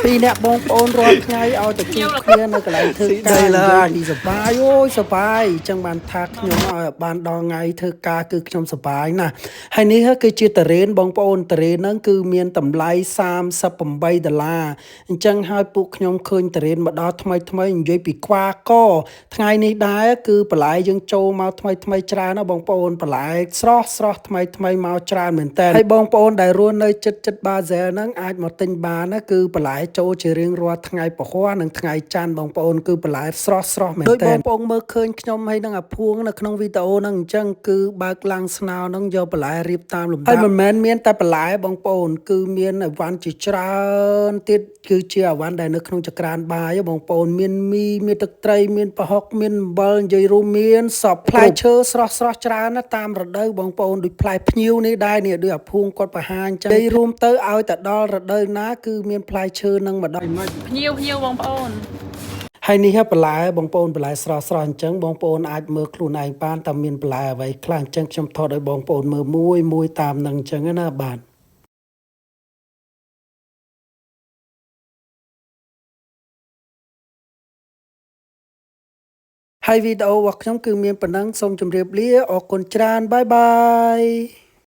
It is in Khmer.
ពីរអ្នកបងប្អូនរាល់ថ្ងៃឲ្យទៅជួបគ្នានៅកន្លែងធ្វើការនិយាយពីសបាយអូយសបាយអញ្ចឹងបានថាខ្ញុំឲ្យបានដល់ថ្ងៃធ្វើការគឺខ្ញុំសបាយណាស់ហើយនេះគឺជាតរេនបងប្អូនតរេនហ្នឹងគឺមានតម្លៃ38ដុល្លារអញ្ចឹងហើយពួកខ្ញុំឃើញតរេនមកដល់ថ្មីថ្មីនិយាយពីខ្វាកថ្ងៃនេះដែរគឺបន្លែយើងចូលមកថ្មីថ្មីច្រើនណាស់បងប្អូនបន្លែស្រស់ស្រស់ថ្មីថ្មីមកច្រើនមែនតើហើយបងប្អូនដែលរស់នៅជិតជិតបាហ្សែលហ្នឹងអាចមកទិញបានណាគឺបន្លែចូលជារៀងរាល់ថ្ងៃពហុនិងថ្ងៃច័ន្ទបងប្អូនគឺបន្លែស្រស់ស្រស់មែនតើដូចបងប្អូនមើលឃើញខ្ញុំហើយនឹងអាភួងនៅក្នុងវីដេអូហ្នឹងអញ្ចឹងគឺបើកឡាំងស្នោហ្នឹងយកបន្លែរៀបតាមលំដាប់ហើយមិនមែនមានតែបន្លែបងប្អូនគឺមានអីវ៉ាន់ជាច្រើនទៀតគឺជាអីវ៉ាន់ដែលនៅក្នុងចក្រានបាយហ៎បងប្អូនមានមីមានទឹកត្រីមានប្រហុកមានអំបិលនិយាយរួមមានសពផ្លែឈើស្រស់ស្រស់ច្រើនណាស់តាមរដូវបងប្អូនដូចផ្លែភ្ញៀវនេះដែរនេះដូចអាភួងគាត់បង្ហាញចឹងនិយាយរួមទៅឲ្យតែដល់រដូវណាគឺមានផ្លែឈើនឹងមកដល់ ភ្ញៀវភ្ញៀវបងប្អូន ហើយនេះហ่ะបន្លែបងប្អូនបន្លែស្រស់ស្រស់អញ្ចឹងបងប្អូនអាចមើលខ្លួនឯងបានតើមានបន្លែអ្វីខ្លះអញ្ចឹងខ្ញុំថតឲ្យបងប្អូនមើលមួយមួយតាមនឹងអញ្ចឹងណាបាទហើយវីដេអូរបស់ខ្ញុំគឺមានប៉ុណ្ណឹងសូមជម្រាបលាអរគុណច្រើនបាយបាយ។